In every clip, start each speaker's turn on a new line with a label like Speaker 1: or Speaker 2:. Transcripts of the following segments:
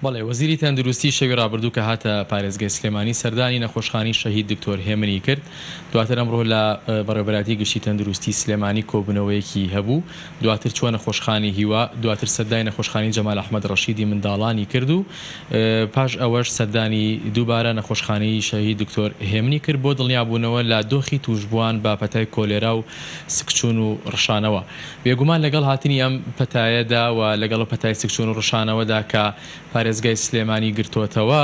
Speaker 1: بەڵێ، وەزیری تەندروستی شەوی ڕابردوو کە هاتە پارێزگای سلێمانی سەردانی نەخۆشخانەی شەهید دکتۆر هێمنی کرد، دواتر ئەمڕۆ لە بەڕێوەبەرایەتی گشتی تەندروستی سلێمانی کۆبوونەوەیەکی هەبوو، دواتر چووە نەخۆشخانەی هیوا، دواتر سەردانی نەخۆشخانەی جەمال ئەحمەد ڕەشیدی منداڵانی کرد و پاش ئەوەش سەردانی دووبارە نەخۆشخانەی شەهید دکتۆر هێمنی کرد بۆ دڵنیابوونەوە لە دۆخی تووشبووان بە پەتای کۆلێرا و سکچوون و ڕشانەوە. بێگومان لەگەڵ هاتنی ئەم پەتایەدا و لەگەڵ پەتای سکچوون و ڕشانەوەدا کە پارێزگای سلێمانی گرتۆتەوە،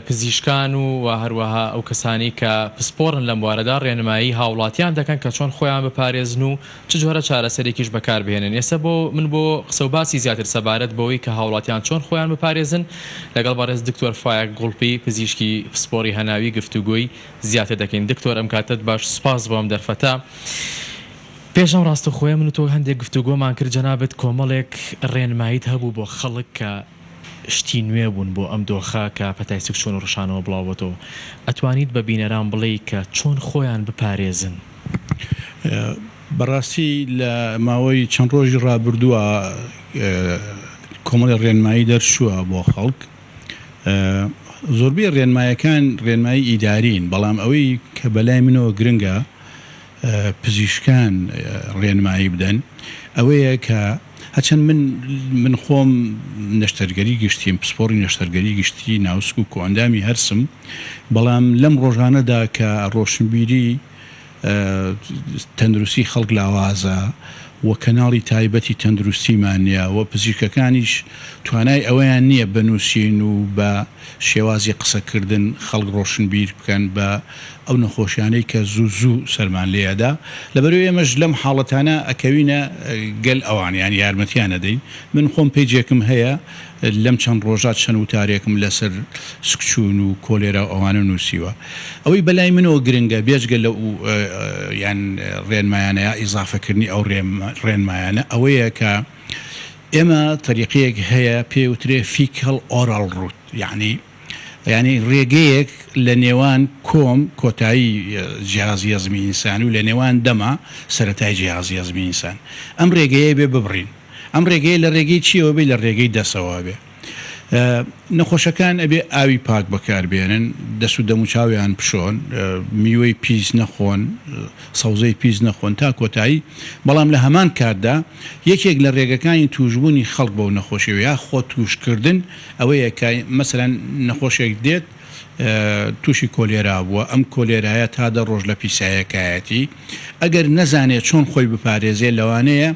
Speaker 1: پزیشکان و و هەروەها ئەو کەسانەی کە پسپۆڕن لەم بوارەدا ڕێنمایی هاوڵاتیان دەکەن کە چۆن خۆیان بپارێزن و چ جۆرە چارەسەرێکیش بەکاربهێنن. ئێستا بۆ من بۆ قسە و باسی زیاتر سەبارەت بەوەی کە هاوڵاتیان چۆن خۆیان بپارێزن لەگەڵ بەڕێز دکتۆر فایەق گوڵپی پزیشکی پسپۆڕی هەناوی گفتوگۆی زیاتر دەکەین. دکتۆر ئەم کاتەت باش سوپاس بۆ ئەم دەرفەتە. پێش ئەم ڕاستەوخۆیە من و تۆ هەندێک گفتوگۆمان کرد جەنابت کۆمەڵێک ڕێنماییت هەبوو بۆ خەڵک کە شتی نوێ بوون بۆ ئەم دۆخە کە پەتای سکچوون و ڕشانەوە بڵاوبۆتەوە ئەتوانیت بە بینەران بڵێی کە چۆن خۆیان بپارێزن؟
Speaker 2: بەڕاستی لە ماوەی چەند ڕۆژی ڕابردووە کۆمەڵی ڕێنمایی دەرچووە بۆ خەڵک زۆربەی ڕێنمایەکان ڕێنمایی ئیدارین بەڵام ئەوەی کە بەلای منەوە گرنگە پزیشکان ڕێنمایی بدەن ئەوەیە کە هەرچەند من من خۆم نەشتەرگەری گشتیم پسپۆڕی نەشتەرگەری گشتی ناوسک و کۆئەندامی هەرسم بەڵام لەم ڕۆژانەدا کە ڕۆشنبیری تەندروستی خەڵک لاوازە و کەناڵی تایبەتی تەندروستیمان نییە و پزیشکەکانیش توانای ئەوەیان نییە بە نووسین و بە شێوازی قسەکردن خەڵک ڕۆشنبیر بکەن بە ئەو نەخۆشیانەی کە زوو زوو سەرمان لێ ئەدا لەبەرئەوەی ئێمەش لەم حاڵەتانە ئەکەوینە گەل ئەوان یان یارمەتیان ئەدەین من خۆم پەیجێکم هەیە لەم چەند ڕۆژە چەند وتارێکم لەسەر سکچوون و کۆلێرا و ئەوانە نووسیوە ئەوەی بەلای منەوە گرنگە بێجگە لەو یان ڕێنمایانە یا ئیزافەکردنی ئەو ڕێنمایانە ئەوەیە کە ئێمە تەریقەیەک هەیە پێی وترێ فیکەڵ ئۆرال ڕوت یانی یانی ڕێگەیەک لە نێوان کۆم کۆتایی جیهازی هەزمی ئینسان و لە نێوان دەما سەرەتای جیهازی هەزمی ئینسان ئەم ڕێگەیە بێ ببڕین ئەم ڕێگەیە لە ڕێگەی چیەوە بێ لە ڕێگەی دەسەوە بێ نەخۆشەکان ئەبێ ئاوی پاک بەکاربێنن، دەست و دەموچاویان بشۆن، میوەی پیس نەخۆن، سەوزەی پیس نەخۆن تا کۆتایی، بەڵام لە هەمان کاتدا یەکێک لە رێگەکانی تووشبوونی خەڵک بەو نەخۆشیەوە یا خۆ تووشکردن ئەوەیە کە مەسەلەن نەخۆشێک دێت تووشی کۆلێرا بووە، ئەم کۆلێرایە تا دە رۆژ لە پیسایەکایەتی، ئەگەر نەزانێت چۆن خۆی بپارێزێ لەوانەیە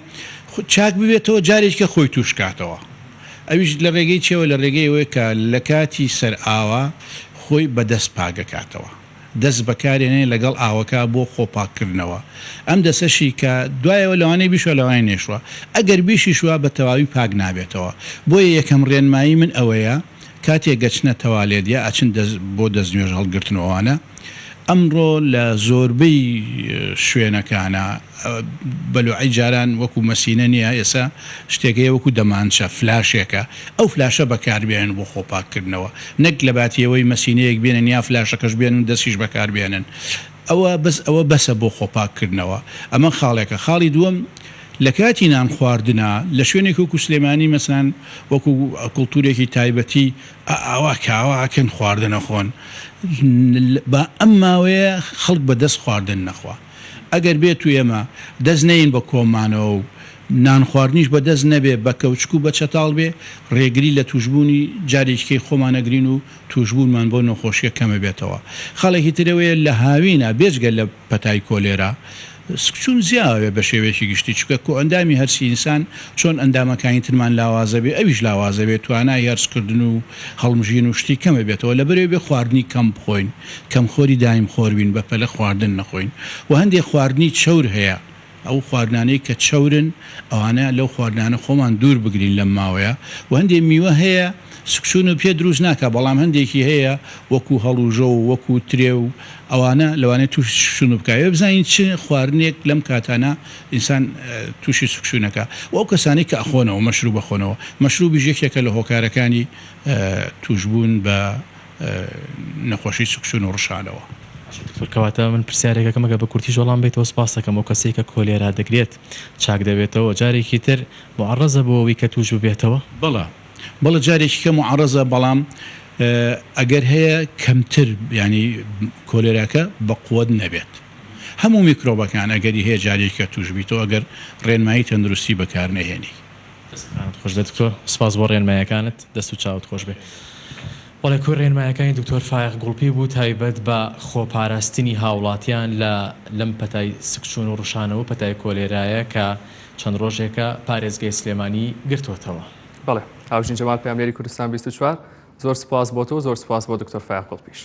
Speaker 2: چاک ببێتەوە جارێکیکە خۆی تووش کاتەوە. ئەویش لە ڕێگەی چیەوە؟ لە ڕێگەی ئەوەی کە لە کاتی سەرئاوا خۆی بە دەست پاک ئەکاتەوە. دەست بەکارێنێ لەگەڵ ئاوەکە بۆ خۆ پاک کردنەوە. ئەم دەسەشی کە دوایەوە لەوانەیە بیشوا لەوانەیە نەیشوا. ئەگەر بیشیشوا بە تەواوی پاک نابێتەوە. بۆیە یەکەم ڕێنمایی من ئەوەیە کاتێک ئەچنە تەوالێت یا ئەچن دەست بۆ دەستنوێژ هەڵگرتن و ئەوانە، ئەمڕۆ لە زۆربەی شوێنەکانا بەلوعەی جاران وەکو مەسینە نییە، ئێستا شتێک هەیە وەکو دەمانچە، فلاشێکە، ئەو فلاشە بەکاربێنن بۆ خۆپاککردنەوە، نەک لەباتی ئەوەی مەسینەیەک بێنن یا فلاشەکەش بێنن و دەستیش بەکاربێنن، ئەوە بەس ئەوە بەسە بۆ خۆپاککردنەوە، ئەمە خاڵێکە. خاڵی دووەم، لە کاتی نان خواردنا لە شوێنێک وەکو سلێمانی مەسەلەن وەکو کڵتورێکی تایبەتی ئاوا کاوا ئەکەن خواردن ئەخۆن با ئەم ماوەیە خەڵک بە دەست خواردن نەخوا ئەگەر بێت و ئێمە دەست نەین بە کۆمانەوە و نان خواردنیش بە دەست نەبێ بە کەوچک و بە چەتاڵ بێ ڕێگری لە توشبوونی جارێکیکەی خۆمان ئەگرین و توشبوونمان بەو نەخۆشیە کەمەبێتەوە خاڵێکی تر ئەوەیە لە هاوینا بێجگە لە پەتای کۆلێرا سکچوون زیاوێ بە شێوەیەکی گشتی چونکە کۆئەندامی هەرسی ئینسان چۆن ئەندامەکانی ترمان لاوازەبێ ئەویش لاوازەبێ توانای هەرسکردن و هەڵمژین و شتی کەمەبێتەوە لەبەرئەوەی بێ خواردنی کەم بخۆین کەمخۆری دایم خۆر بین بە پەلە خواردن نەخۆین وە هەندێ خواردنی چەور هەیە ئەو خواردنانەی کە چەورن ئەوانە لەو خواردنانە خۆمان دوور بگرین لەم ماوەیە وە هەندێ میوە هەیە سکچوون و پێ دروست ناکا بەڵام هەندێکی هەیە وەکو هەڵوژە و وەکو ترێ و ئەوانە لەوانەیە توشی سکچوون بکا ئێ بزانین چ خواردنێک لەم کاتانە ئینسان توشی سکچوون ئەکا و ئەو کەسانەی کە ئەخۆنەوە مەشروب ئەخۆنەوە مەشروبیش یەکێکە لە هۆکارەکانی توشبوون بە نەخۆشی سکچوون و ڕشانەوە.
Speaker 1: باشە دکتۆر کەواتە من پرسیارێک ئەکەم ئەگەر بە کورتیش وەڵام بەیتەوە سوپاست ئەکەم ئەو کەسەی کە کۆلێرا دەگرێت چاک دەبێتەوە جارێکی تر موعەڕەزە بۆ ئەوەی کە توش ببێتەوە؟
Speaker 2: بەڵێ. بەڵێ جارێکی کە موعەڕەزە بەڵام ئەگەر هەیە کەمتر یانی کۆلێراکە بە قوەت نەبێت. هەموو میکرۆبەکان ئەگەری هەیە جارێکی کە توش بیتەوە ئەگەر ڕێنمایی تەندروستی بەکار نەهێنی.
Speaker 1: دەستەکانت خۆش بێت دکتۆر سپاس بۆ ڕێنمایەکانت دەست و چاوت خۆش بێ. بەڵێ کۆی ڕێنمایەکانی دکتۆر فایەق گوڵپی بوو تایبەت بە خۆپاراستنی هاوڵاتیان لە لەم پەتای سکچوون و ڕشانەوە پەتای کۆلێرایە کە چەند ڕۆژێکە پارێزگای سلێمانی گرتۆتەوە.
Speaker 3: بەڵێ هاوژین جەمال پەیامنێری کوردستان 24 زۆر سوپاس بۆ تۆ زۆر سوپاس بۆ دکتۆر فایەق گوڵپیش.